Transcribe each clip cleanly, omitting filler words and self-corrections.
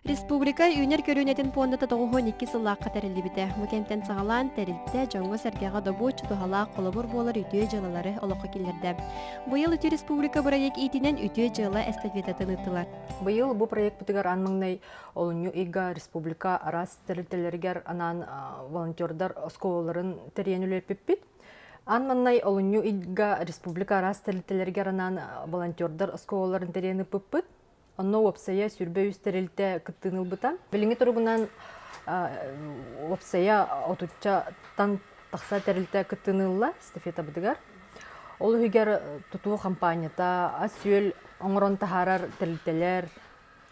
Республика үүнэр көлүөнэтин пуондата 92 сыллаахха тэриллибитэ. Бу кэмтэн саҕалаан тэрилтэ дьоҥҥо-сэргэҕэ добуоччу туһалаах холобур буолар үтүө дьыалалары олоххо киллэрдэ. Быйыл Үтүө республика бырайыак иитинэн үтүө дьыала эстафетатын ыыттылар. Быйыл бу проекпытыгар аан маҥнай олунньу ыйга республика араас тэрилтэлэригэр анаан волонтердар оскуолаларын тэрийэн үлэлэппиппит. Аан маҥнай олунньу ыйга республика араас тэрилтэлэригэр анаан волонтердар оскуолаларын тэрийэн ыыппыппыт. Онно уопсайа 23 тэрилтэ кыттыыны ылбыта. Билиҥҥи туругунан уопсайа отуччаттан тахса тэрилтэ кыттыыны ылла эстафетабытыгар. Ол иһигэр тутуу хампаанньата, ас-үөл оҥорон таһаарар тэрилтэлэр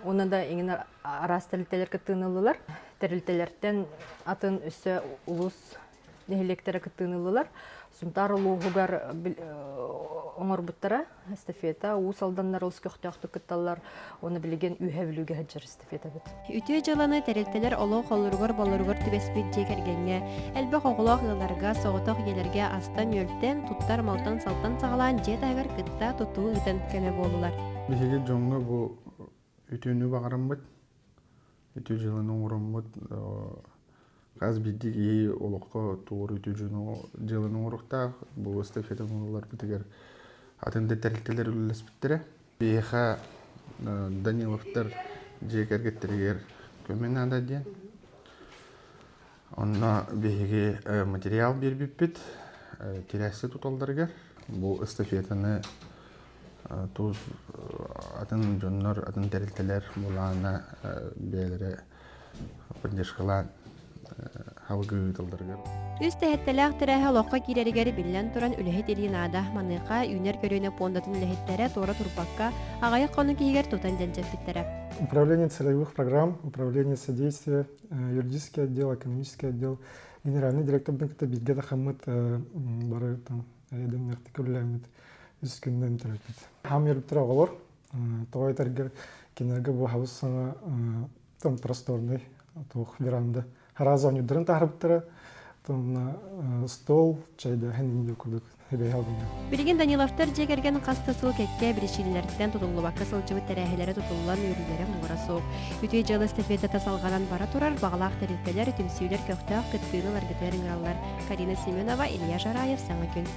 уонна да иҥин араас тэрилтэлэр кыттыыны ыллылар. Тэрилтэлэртэн атын өссө улуус нэһилиэктэрэ кыттыыны ыллылар. Сунтаар улууһугар оҥорбуттара эстафета. Уус Алданнар олус көхтөөхтүк кытталлар. Уонна билигин Үөһээ Бүлүүгэ сылдьар эстафетабыт. Үтүө дьыаланы тэрилтэлэр олох холлоругар-боллоругар түбэспит дьиэ кэргэҥҥэ, элбэх оҕолоох ыалларга, соҕотох ийэлэргэ астан-үөлтэн, туттар малтан-салтан саҕалаан дьиэ таһыгар кытта тутуу ыытан көмө буоллулар. Биһиги дьоҥҥо бу үтүөнү баҕараммыт, үтүө дьыаланы оҥороммут хас биирдии киһи олоххо тугу үтүө дьыаланы оҥоруохтаах. Бу эстафета оҥороллорбутугар атын да тэрилтэлэр үлэлэспиттэрэ. Биһиэхэ Даниловтар дьиэ кэргэттэригэр көмө наада диэн. Онно биһиги материал биэрбиппит тирээсси туталларыгар. Бу эстафетаны туус атын дьоннор, атын тэрилтэлэр былаана бэйэлэрэ поддержкалаан халгыы ыыталларыгар. Үс тэһэттэлээх тэрээһэ олоххо киирэригэр биллэн туран үлэһит илии наада. Маныаха үүнэр көлүөнэ пуондатын үлэһиттэрэ туора турбакка аҕыйах хонук иһигэр тутан дьэнчэппиттэрэ. Управление целевых программ, управление содействия, юридический отдел, экономический отдел, генеральный директордын кытта бииргэ тахаммыт бары там эдэмнэхтик үлэлээммит үс күннэн төрөппүт. Хам юрбуттар оҕолор тоҕо этэргэр кинилэргэ бу хабыс саҥа там просторный туох веранда харааза оонньуурдарын таһаарбыттара там стол чайдаһын инде курдук Билигин Даниловтар дьиэ кэргэн хас да сыл кэккэ биричиинэлэртэн тутуллубакка сылдьыбыт тэрээһилэрэ тутуллан үөрүүлэрэ муҥура суох. Үтүө дьыала эстафетата салҕанан бара турар, баҕалаах тэрилтэлэр, түмсүүлэр көхтөөх кыттыыны ыларгытыгар ыҥыраллар. Карина Семенова, Илья Жараев, Саҥа күн.